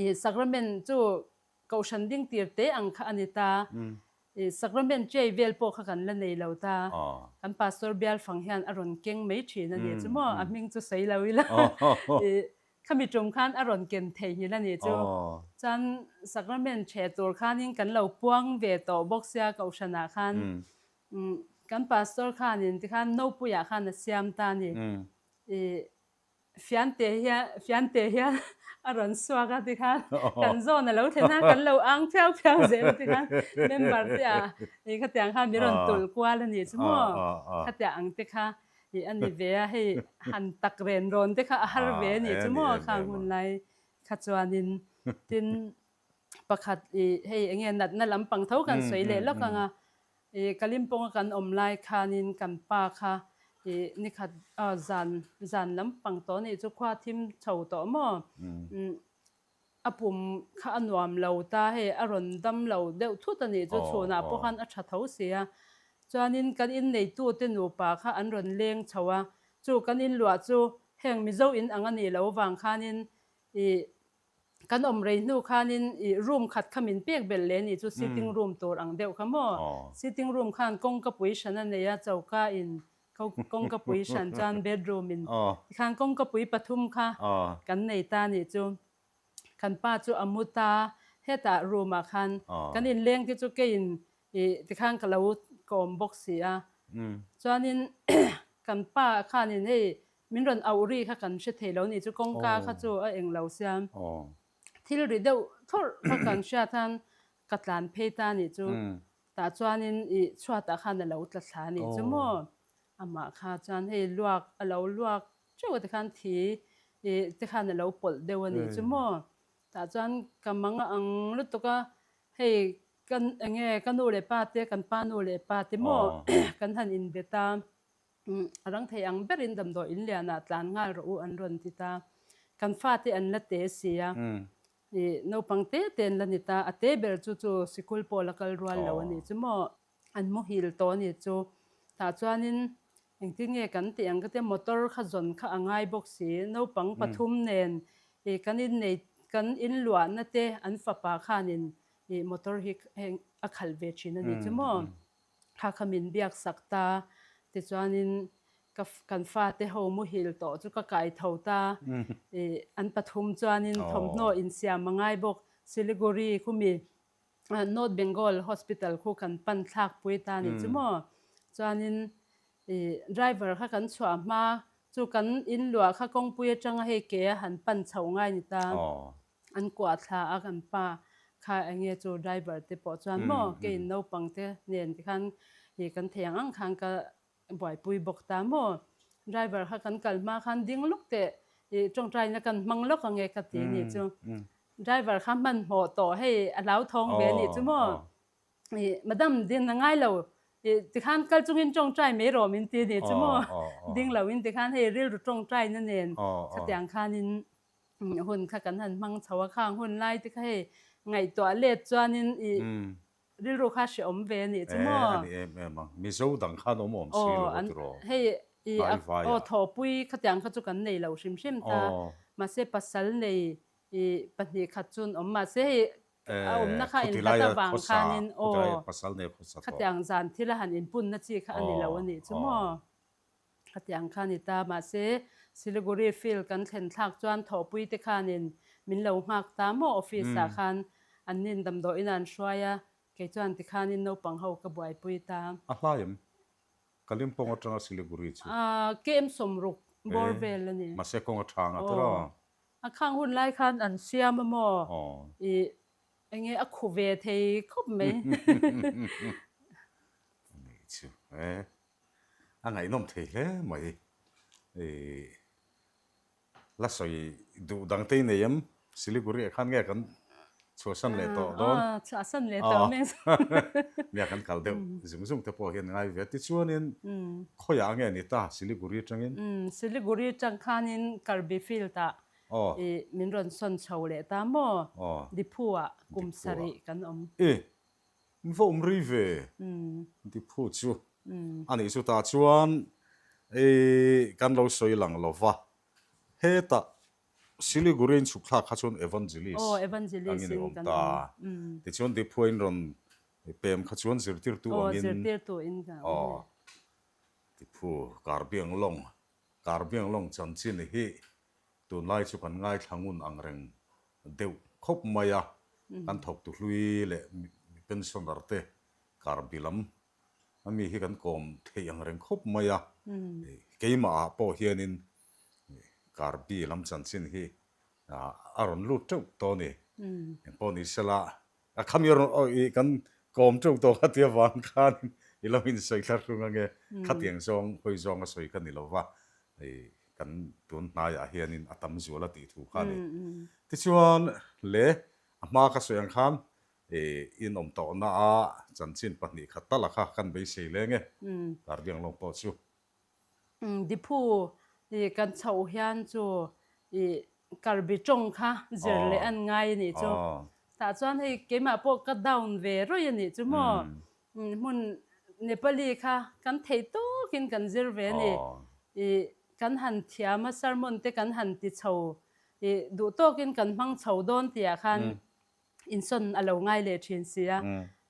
I sacrament chu Kohhran ding tir te ang kha a ni ta. I sacrament tray vel pawh kha kan la nei lo ta. Kan pastor bial fang hian a rawn keng mai thin a ni chu maw? A hming chu sawi lo ila. I khami tum khan a rawn ken theihnghilh a ni chu. Chuan sacrament ṭheh tur khanin kan lo puang ve tawh bawk sia kohhranah khan. Kan pastor khanin tikhan Nopuiah khan a siam ta a ni. I Fiante hian Fiante hian a rawn suak a tikhan kan zawn a lo thlen a, kan lo ang phiau phiau zel a tikhan member te ah ih khatiang khan min rawn tulh kual a nih chu maw khatiang ang te kha. Ih a ni ve a, hei han tak ren rawn te kha a har ve a nih chu maw khang hun lai kha chuanin tin pakhat ih hei eng nge natna lampang tho kan sawi leh lawk ang a, ih Kalimpong a kan awm lai khanin kan pa kha ih nikhat zan zan lampang tawh a nih chu khua thim chho tawh maw A pum kha a nuam lo ta, hei a rawn dam lo deuh thut a nih chu chhunah pawh khan a tha tho si a. Chuanin kan inneitute nupa kha an rawn leng chho a, chu kan inluah chu heng Mizo in ang a nih loh vang khanin ih kan awm rei hnu khanin ih room khat kha min pek belh leh a nih chu sitting room tur ang deuh kha maw. Sitting room khan kawngka pui hran a nei a, choka in Kawngka pui hran chuan bedroom in tikhan kawngka pui pathum kha kan nei ta nih chu. Kan pa chu a mu ta hetah room ah khan kan inleng te chu keiin ih tikhan ka lo kawm bawk si a. Chuanin kan pa khanin hei min rawn auh ri kha kan hre thei lo nih chu kawngka kha chu a eng lo sia. Thil ri deuh thawrh kha kan hriat khan ka tlan phei ta nih chu. Tah chuanin i chhuatah khan a lo tla thla a nih chu maw? Amah kha chuan hei luak a lo luak teuh a tikhan thi i te khan a lo pawlh deuh a nih chu maw? Tah chuan ka mang a ang lutuk a, hei ka eng nge ka nu leh pa te kan pa nu leh pa te maw kan han inbet a, a rang thei ang berin damdawi in lianah tlan nghal rawh u an rawn ti ta. Kan fate an la te si a, I naupang te te an la ni ta, a te ber chu chu sikul pawh la kal rual lo a nih chu maw? An muhil tawh a nih chu. Tah chuanin engtin nge kan tih ang ka tia motor kha zawn kha a ngai bawk si. Naupang pathum nen i kan innei kan inluahna te an fapa khanin i motor hi heng a khalh ve thin a nih chu maw? Kha kha min biak sak ta. Tichuanin Ka kan fate ho muhil tawh chu ka kai tho ta. I an pathum chuanin thawmhnaw insiam a ngai bawk. Siliguri khumi North Bengal Hospital khu kan pan thlak pui ta nih chu maw. Chuanin i driver kha kan chhuah hma chu kan inluah kha kawngpui atanga hei ke a han pan chhoh ngai ni ta. An kuah thla a kan pa kha enge chu driver te pawh chuan maw keiin naupang te nen tikhan i kan thei ang ang khan ka Buaipui bawk ta maw? Driver kha kan kal hma khan ding lawk teh i tawngtaina kan hmang lawk ange ka ti nih chu. Driver kha hmanhmawh tawh hei a hlauthawng ve nih chu maw? I madam din a ngai lo i tikhan kal chungin tawngtai mai rawh min ti nih chu maw? Ding loin tikhan hei rilru tawngtaina nen khatiang khanin hun kha kan han hmang chho a, khang hun lai te kha hei ngaihtuah let chuanin i Rilru kha hreawm ve a nih chu maw? E, a ni em em ang. Mizo dang khan awm awm si lo a tiraw? Hei i aw thawhpui khatiang kha chu kan nei lo hrim hrim ta. Mahse pasal nei i pahnih khat chu an awm. Mahse hei a awmna kha inhlat avang khanin aw khatiang zan thil a han inpunna chi kha a ni lo a nih chu maw? Khatiang kha a ni ta. Mahse Siliguri field kan thlen thlak chuan thawhpui te khanin min lo nghak ta maw office ah khan an nin damdawiin an hruai a, kei chuan tikhanin naupang ho ka buaipui ta. A hlai em? Kalimpong atanga Siliguri chu. KM 60 bawr vel a ni. Mahse kawng a tha nga tawh a. A khang hun lai khan an siam a maw? Ih enge a khu ve thei khawp mai. Ani chu e. A ngaihnawm thei hle mai. Ih la sawi duh dang te i nei em? Siliguri ah khan nge kan chhuahsan leh tawh dawn? Aw chhuahsan leh tawh mai. Nia kan kal deuh zung zung te pawh hian ngai ve. Tichuanin khawiah nge ni ta Siliguri atangin? Siliguri atang khanin Karbi field ah ih min rawn sawn chho leh ta maw? Diphu ah kum sarih kan awm. Ih In va awm rei ve ti phu chu a nih chu tah chuan i kan lo sawi lang lo va, hetah Siliguri in chhuk thlak kha chuan Evangelist angin i awm ta, tichuan Diphua in rawn pem kha chuan zirtirtu angin aw Diphu Karbianglawng Karbianglawng chanchin hi Tunlai chu kan ngaithla ngun ang reng deuh khawp mai a, kan thawktu hlui leh pensioner te kar bi lam a mi hi kan kawm theih ang reng khawp mai a, keimah ah pawh hianin kar bi lam chanchin hi a rawn lut teuh tawh a ni. Engpawh ni sela, a khami a rawn awi kan kawm teuh tawh kha tia vang khan. I lo insawi thla hrung ange. Khatiang zawng hawi zawng a sawi ka ni lo va, kan tun hnaiah hianin a tam zual a tih thu kha a ni. Tichuan le a hma ka sawi ang khan in awm tawhna a chanchin 2 khat tal a kha kan beisei leng e, Karbiang lawng pawh chu. Diphu kan chhoh hian chu Karbi tawng kha zir leh an ngai a nih chu. Tah chuan hei keimah pawh ka down ve rawih a nih chu maw. Hmun Nepali kha kan theih tawkin kan zir ve a ni. Kan han thiam a sermon te kan han ti chho duh tawkin kan hmang chho dawn tihah khan insawn a lo ngai leh thin si a.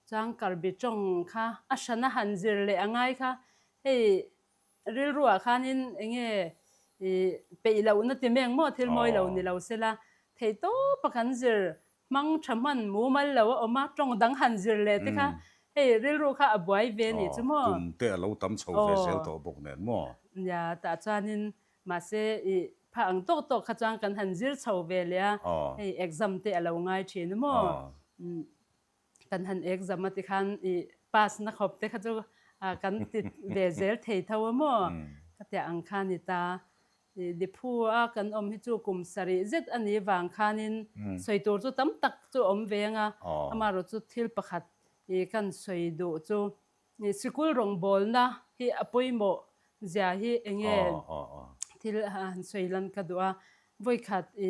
Chuan Karbi tawng kha a hrana han zir leh a ngai kha hei Rilruah khanin enge i peih lohna ti meng maw thil mawi lo ni lo sela, theihtawpa kan zir hmang tha hman mumal lo a awm a, tawng dang han zir leh te kha hei rilru kha a buai ve nih chu maw. Kum te a lo tam chho ve zel tawh bawk nen maw. Nia, tah chuanin mahse i pha ang tawk tawk kha chuan kan han zir chho ve leh a, hei exam te a lo ngai thin maw. Kan han exam a tikhan i pass na khawp te kha chu kan ti ve zel thei tho a maw? Ka tia ang kha ni ta. I Diphu a kan awm hi chu kum sarih zet a nih vang khanin sawi tur chu tam tak chu awm ve ang a, amaherawh chu thil pakhat i kan sawi duh chu i sikul rawngbawlna hi a pawimawh zia hi enge thil han sawi lan ka duh a, vawikhat i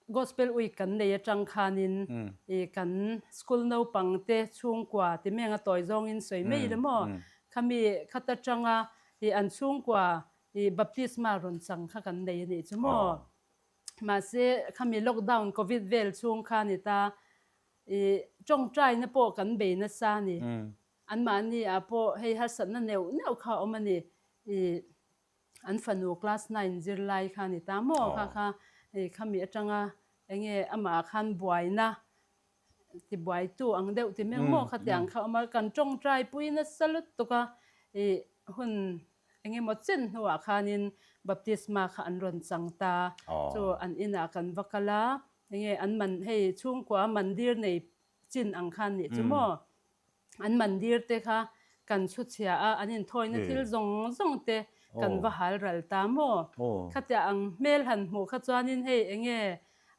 Gospel Week kan nei atang khanin i kan school naupangte chhungkua ti meng a tawi zawngin sawi mai ila maw? Khami khat atanga i an chhungkua i baptisma rawn chang kha kan nei a nih chu maw? Mahse khami lockdown covid vel chhung kha ni ta i tawngtaina pawh kan bei nasa a ni. Anmahni ah pawh hei harsatna neuh neuh kha a awm a ni. I An fanu class nine zirlai kha a ni ta maw? Kha kha khami atanga enge amah khan buaina tibuaitu ang deuh ti meng maw khatiang kha awm a, kan tawngtai pui nasa lutuk a, ih hun engemaw chen hnuah khanin baptisma kha an rawn chang ta, chu an inah kan va kal a, enge an man hei chhungkua mandir nei chin ang khan nih chu maw? An mandir te kha kan chhu chhia a, an inthawina thil zawng zawng te kan va hal ral ta maw? Khatia ang hmel han hmuh kha chuanin hei enge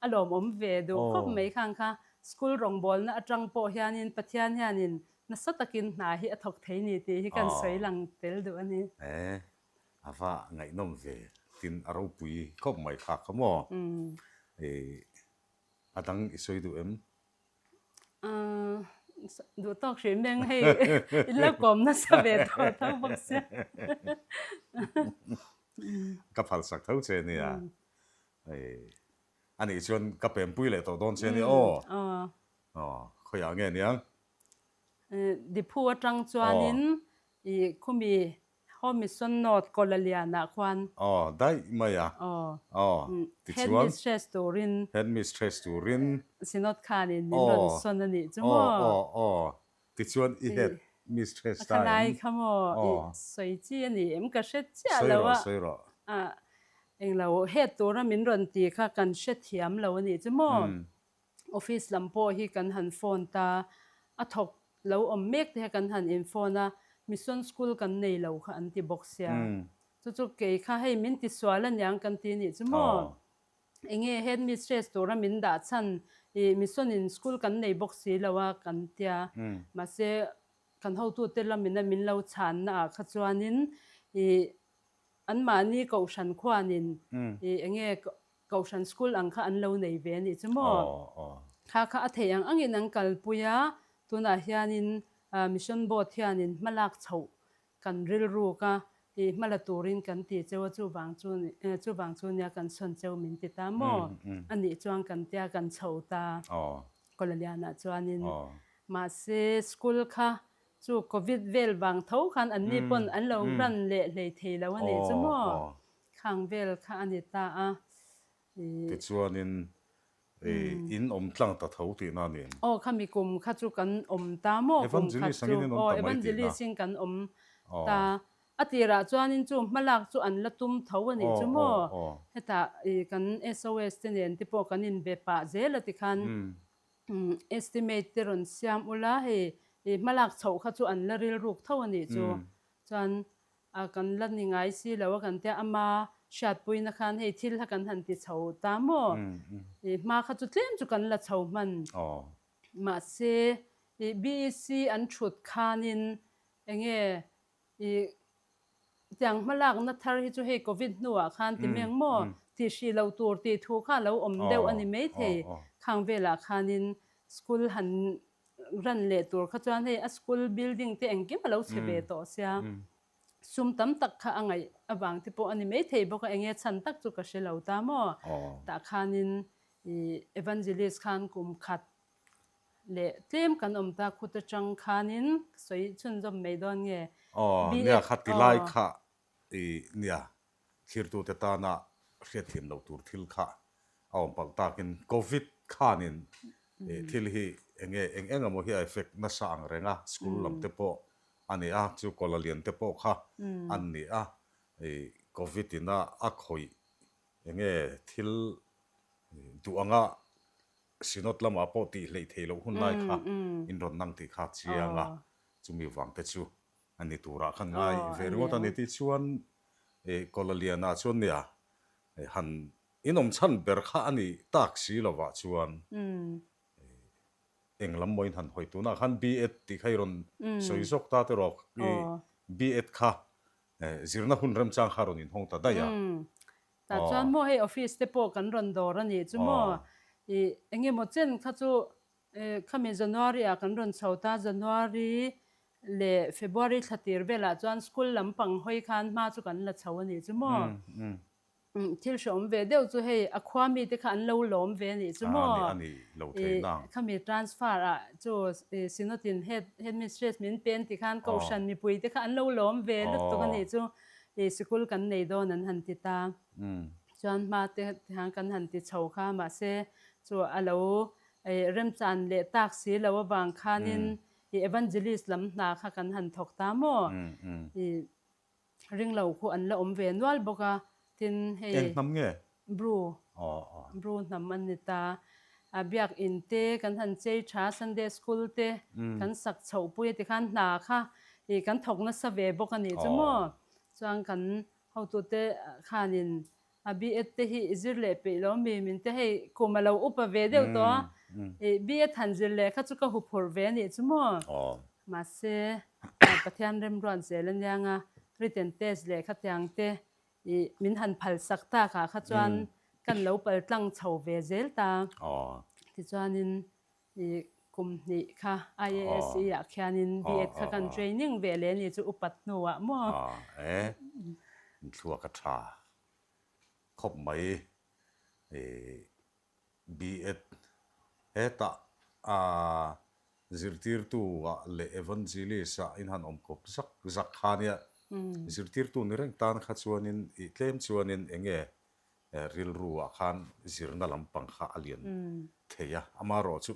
a lawmawm ve duh khawp mai khang kha school rawngbawlna atang pawh hianin Pathian hianin nasa takin hna hi a thawk thei ni tih hi kan sawi lang tel duh a ni. E, a va ngaihnawm ve, tin a ropui khawp mai kha kha maw? E, a dang i sawi duh em? Duh tawk hrim meng hei in lo kawm nasa ve tawh tho bawk sia. Ka phal sak tho che nia. A nih chuan ka pempui leh tawh dawn che nia aw. Aw khawiah nge niang? Diphu atang chuanin i khumi Home Mission North Kawlalianah khuan. Aw, daih mai a. Aw. Aw, tichuan. Headmistress turin. Headmistress turin. Synod khanin min rawn sawn a nih chu maw? Aw, aw, aw. Tichuan i headmistress ta em? A khalai kha maw? I sawi chi a ni em? Ka hre chiah lo a. Sawi rawh, sawi rawh. A, englo head tura min rawn ti kha kan hrethiam lo a nih chu maw? Office lam pawh hi kan han phone ta, a thawk lo awm mek te kha kan han in phone a, mission school kan nei lo kha an ti bawk sia. Chu chu kei kha hei min ti sual aniang kan ti nih chu maw? Enge headmistress tura min dah chhan i mission in school kan nei bawk si lo a kan tia. Mahse kan hotute lamina min lo chhanna ah kha chuanin i anmahni kohhran khuanin i enge Kohhran school ang kha an lo nei ve a nih chu maw? Kha kha a theih ang angin an kalpui a, tunah hianin Mission Board hianin hmalak chhoh kan rilruk a, ih hmala turin kan ti cheu a, chuvang chu chuvang chu nia kan sawn cheu min ti ta maw? A nih chuan kan tia kan chho ta Kawlalianah chuanin. Mahse school kha chu Covid vel vang tho khan anni pawn an lo run leh hlei thei lo a nih chu maw? Khang vel kha a ni ta a. Tichuanin in awm tlang ta tho tihna a ni em? Aw, khami kum kha chu kan awm ta maw kum khat chu. Aw, Evangelist in kan awm ta. A tirah chuanin chu hmalak chu an la tum tho a nih chu maw? Hetah kan SOS te nen te pawh kan inbe pah zel a tikhan estimate te rawn siam ula hei. I hmalak chhoh kha chu an la rilruk tho a nih chu. Chuan a kan la ni ngai si lo a kan tia ama hriatpuina khan hei thil kha kan han ti chho ta maw? I hma kha chu tlem chu kan la chho hman. Mahse i BEC an thut khanin enge i tiang hmalakna thar hi chu hei Covid hnuah khan ti meng maw? Tih hrih lo tur tih thu kha a lo awm deuh a ni maithei. Khang velah khanin school han ran leh tur kha chuan hei a school building te engkim a lo chhe ve tawh sia, sum tam tak kha a ngaih avang te pawh a ni maithei bawk a, enge chhan tak chu ka hre lo ta maw? Tah khanin ih evangelist khan kum khat leh tlem kan awm ta khut atang khanin ka sawi chhunzawm mai dawn nge? Aw, nia kha ti lai kha ih nia Thlirtute tana hriatthiam loh tur thil kha a awm palh takin Covid khanin thil hi enge eng eng emaw hi a effect nasa ang reng a, school lam te pawh a ni a, chu kawla lian te pawh kha an ni a, Covid ina a khawih enge thil duh anga Synod lamah pawh tih hleih theih loh hun lai kha in rawn nang tih kha a chiang a, chumi vang te chu a ni turah khan ngai ve ringawt a ni tih chuan Kawlaliana chuan nia han inawm chhan ber kha a nih tak si lovah chuan eng lam mawiin han hawi tunah khan B.Ed tih kha i rawn sawi zawk ta te rawh i B.Ed kha zirna hun remchang kha a rawn inhawng ta daih a. Tah chuan maw hei office te pawh kan rawn dawr a nih chu maw i engemaw chen kha chu Khami January ah kan rawn chho ta, January leh February thla tir velah chuan school lampang hawi khan hma chu kan la chho a nih chu maw? Thil hrehawm ve deuh chu hei a khua mite kha an lo lawm ve a nih chu maw? Khami transfer ah chu Synod-in head headmistress min pen ti khan Kohhran mipui te kha an lo lawm ve lutuk a nih chu, sikul kan nei dawn an han ti ta. Chuan hma te hian kan han ti chho kha mahse chu a lo remchan leh tak si lo avang khanin i evangelist lam hna kha kan han thawk ta maw? I ringlo khu an la awm ve nual bawk a, tin hei Eng hnam nge? Bru, Bru hnam an ni ta. A biakin te kan han chei tha, Sunday school te kan sak chhoh pui a tikhan hna kha i kan thawk nasa ve bawk a nih chu maw? Chuan kan Hotute khanin a B.Ed te hi i zir leh peih lo mi min te hei kum a lo upa ve deuh tawh a, i B.Ed han zir leh kha chu ka huphurh ve a nih chu maw? Mahse, Pathian remruat zel aniang a, written test leh khatiang te i min han phal sak takah kha chuan kan lo pal tlang chho ve zel ta. Tichuanin I kum hnih kha IASE ah khianin B.Ed kha kan training ve leh a ni chu upat hnuah maw? E, thluak a tha khawp mai. I B.Ed hetah zirtirtu ah leh evangelist ah in han awm kawp zak zak kha nia. Zirtirtu ni reng tan kha chuanin i tlem chuanin enge Rilru ah khan zirna lampang kha a lian thei a, amaherawh chu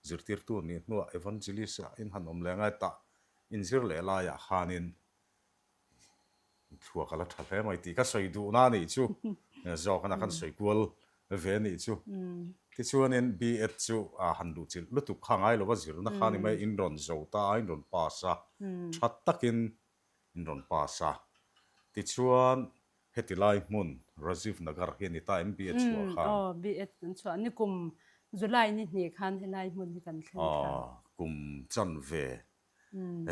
zirtirtu nih hnuah evangelist ah in han awm leh ngai tah inzir leh laiah khanin thluak a la tha hle mai tih ka sawi duhna a nih chu zawk a kan sawi kual ve a nih chu. Tichuanin B.Ed chu han luhchilh lutuk kha ngai lova zirna kha ni mai in rawn zo ta a, in rawn pass a, tha takin in rawn pass a. Tichuan Heti lai hmun Rajiv Nagar hi a ni ta em B.Ed chhuah khan? Aw, B.Ed kan chhuah ni kum July ni hnih khan helai hmun hi kan thleng thla. Aw, kum chan ve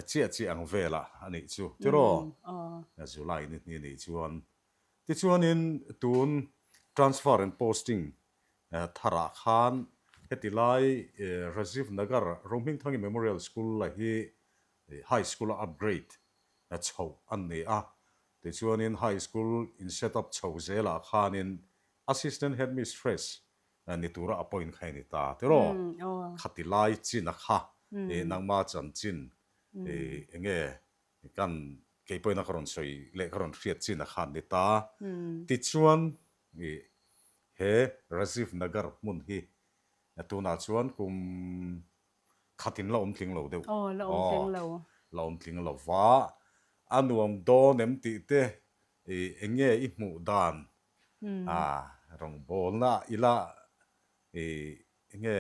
chiah chiah ang velah a nih chu tiraw? Aw. July ni hnih a nih chuan. Tichuanin tun transfer and posting tharah khan heti lai Rajiv Nagar Rohmingthangi Memorial School la hi High School a upgrade chhoh an ni a. Tichuanin High School in set up chho zelah khanin Assistant Headmistress ni tura appoint kha i ni ta tiraw? Khati lai chin a kha nangma chanchin enge kan kei pawhin a ka rawn sawi leh ka rawn hriat chin a khan ni ta. Tichuan he Rajiv Nagar hmun hi tunah chuan kum Khatin la awm tling lo deuh. Aw, la awm tling lo. La awm tling lo va. A nuam dawn em tih te i eng nge i hmuh dan a rawngbawlna ila i eng nge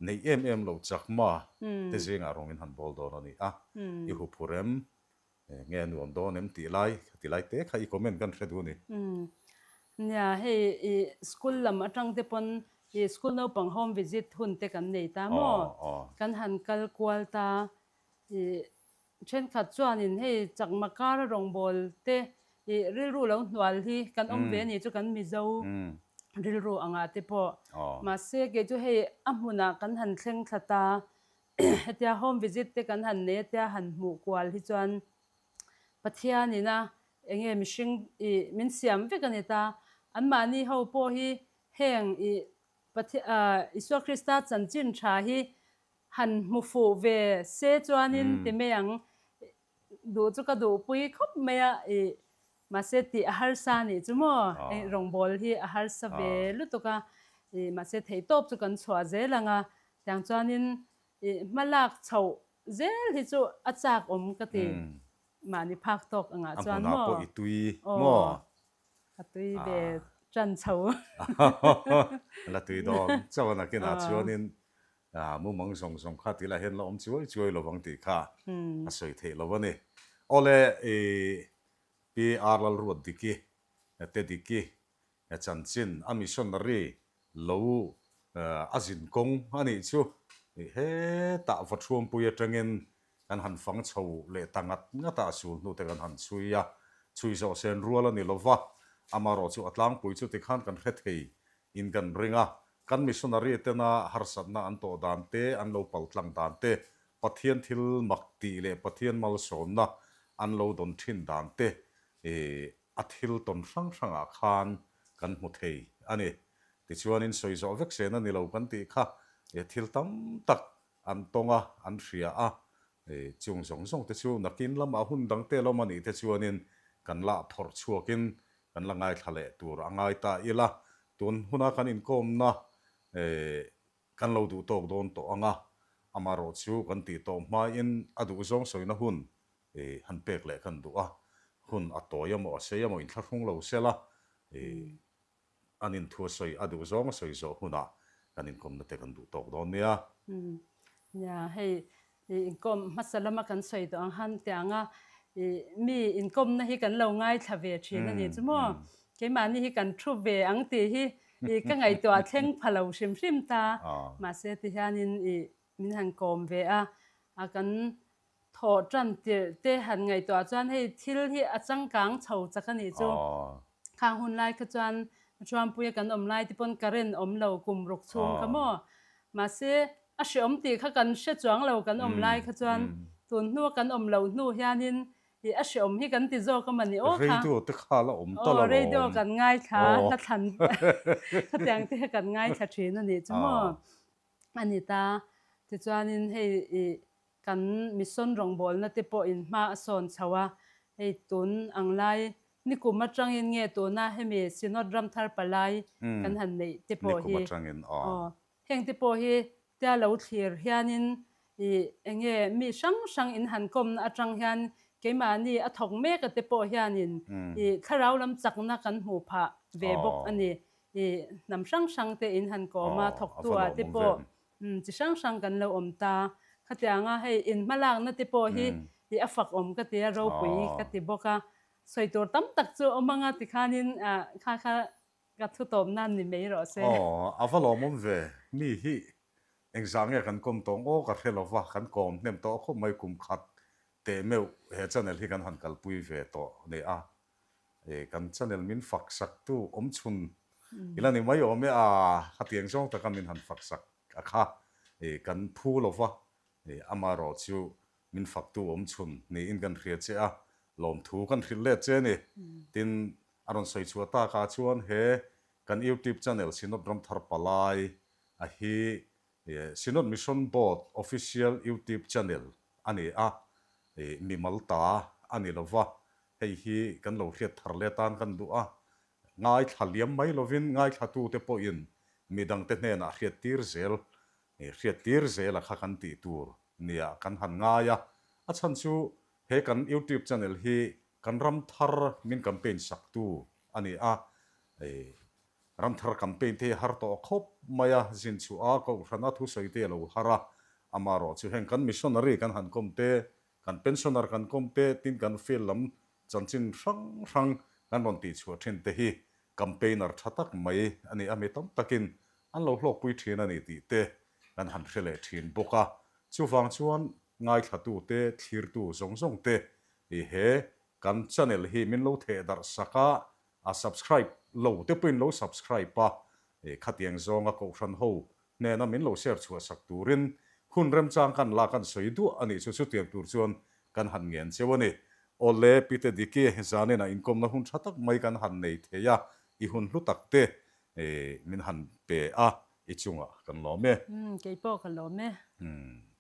Neih em em lo chakma te zingah rawng in han bawl dawn a ni a, i huphur em? Nge a nuam dawn em tih lai kha ti lai te kha i comment kan hre duh a ni. Nia, hei i school lam atang te pawn i school naupang home visit hun te kan nei ta maw? Kan han kal kual ta i Thenkhat chuanin hei chakma kara rawngbâwl te i rilru lo hnual hi kan awm ve a ni chu kan Mizo rilru angah te pawh. Mahse kei chu hei a hmunah kan han thleng thla ta, hetia home visit te kan han nei a tia han hmuh kual hi chuan Pathianin a enge mihring i min siam vek a ni ta. Anmahni ho pawh hi heng i Isua Krista chanchin tha hi Han hmu fuh ve se chuanin ti mai ang, duh chu ka duhpui khawp mai a, ih mahse tih a harsa anih chu maw, rawngbâwl hi a harsa ve lutuk a, ih mahse theihtawp chu kan chhuah zel ang a, tiang chuanin ih hma lak chhoh zel hi chu a chak awm ka ti, mahni phak tawk angah chuan maw. A hmunah pawh i tui maw? Ka tui ve ṭan chho. La tui dawn chauh a nakinah chuanin Mumang zawng zawng kha tih lah hian la awm chuai chuai lo vang tih kha a sawi theih lo a ni. Awle i Pi R Lalruatdiki, Tediki, chanchin a missionary lo a zin kawng a nih chu hetah Vathuampui atangin kan han fang chho leh ta ngat ngat a, a sul hnute kan han chhui a, chhui zawh sen rual a ni lo va, amaherawh chu a tlangpui chu tikhan kan hre thei in kan ring a, Kan missionary tena harsatna an tawh dan te, an lo paltlang dan te, Pathian thil mak tih leh Pathian malsawmna an lo dawn thin dan te a thil tawn hrang hrangah khan kan hmu thei a ni. Tichuanin sawi zawh vek sen a ni lo kan tih kha thil tam tak an tawng a, an hria a, chung zawng zawng te chu nakin lamah hun dang te lawm a nih te chuanin kan la phawrh chhuakin kan la ngaithla leh tur a ngai ta ila, tun huna kan inkawmna kan lo duh tawk dawn tawh ang a, amaherawh chu kan tih tawh hmain a duh zawng sawina hun han pek leh kan duh a, hun a tawi emaw a sei emaw inthlahrung lo sela An inthu a sawi, a duh zawng a sawi zawh hunah kan inkawmna te kan duh tawk dawn nia. Nia, hei inkawm hmasa lama kan sawi tawh ang han tiang a, mi inkawmna hi kan lo ngaithla ve thin a ni chu maw? Keimahni hi kan thu ve ang tih hi ka ngaihtuah thleng pha lo hrim hrim ta. Mahse tihianin min han kawm ve a, kan Thawh tan tirh te han ngaihtuah chuan hei thil hi a changkang chho chak a nih chu. Khang hun lai kha chuan Thuampuia kan awm lai te pawn current awm lo kum ruk chhung kha maw. Mahse a hreawm tih kha kan hre chuang lo kan awm lai kha chuan tun hnua kan awm loh hnu hianin ih a hreawm hi kan ti zawk a mani aw kha. Radio te kha la awm ta lo Aw radio kan ngaithla hla thlan khatiang te kha kan ngaithla thin a nih chu maw. A ni ta. Tichuanin hei ih kan mission rawngbawlna te pawh in hma a sawn chho a, hei tun ang lai nikum atangin nge tuna hemi Synod Ramthar Palai kan han neih te pawh hi aw heng te pawh hi tia lo thlir hianin ih enge mi hrang hrang in han kawmna atang hian keimahni a thawk mek a te pawh hianin ih thlarau lam chakna kan hmuh phah ve bawk a ni. I hnam hrang hrang te in han kawm a, thawktu ah te pawh chi hrang hrang kan lo awm ta. Khatianga hei in hmalakna te pawh hi i a fak awm ka ti a, ropui ka ti bawk a. Sawi tur tam tak chu awm anga tikhanin kha kha ka thu tawp nan ni mai rawh se. Aw, a va lawmawm ve. Mi hi engzah nge kan kawm tawng aw ka hre lova, kan kawm hnem tawh khawp mai kum khat teh meuh he channel hi kan han kalpui ve tawh a ni a. Kan channel min fak sak tu awm chhun ila ni mai awm e a, khatiang zawng taka min han fak sak a kha kan phu lo va, amaherawh chu min fak tu awm chhun niin kan hria che a, lawmthu kan hrilh let che a ni. Tin, a rawn sawi chhuah takah chuan he kan YouTube channel Synod Ramthar Palai a hi Synod Mission Board Official YouTube channel a ni a, mimal ta a ni lo va, hei hi kan lo hriat thar leh atan kan duh a, ngaithla liam mai lovin ngaithlatute pawhin midangte hnenah hriattir zel, hriattir zela kha kan tih tur nia kan han ngai a, a chhan chu he kan YouTube channel hi kan ram thar min campaign saktu a ni a. Ramthar campaign te hi har tawh khawp mai a, zin chhuah a, kohhrana thusawi te a lo har a. Amaherawh chu heng kan missionary kan han kawm te, kan pensioner kan kawm te, tin kan field lam chanchin hrang hrang kan rawn tihchhuah thin te hi campaigner tha tak mai a ni a, mi tam takin an lo hlawkpui thin a ni tih te kan han hre leh thin bawk a. Chuvang chuan ngaithlatu te, thlirtu zawng zawng te i he kan channel hi min lo theh darh sak a, a subscribe lo te pawhin lo subscribe a, khatiang zawnga kohhran ho hnena min lo share chhuah sak turin hun remchang kan la kan sawi duah a nih chu chutiang tur chuan kan han ngen cheu a ni. Awle Pite Diki zanin ah inkawmna hun tha tak mai kan han nei thei a, i hun hlu tak te min han pe a, i chungah kan lawm e. Umm keipawh ka lawm e. Umm.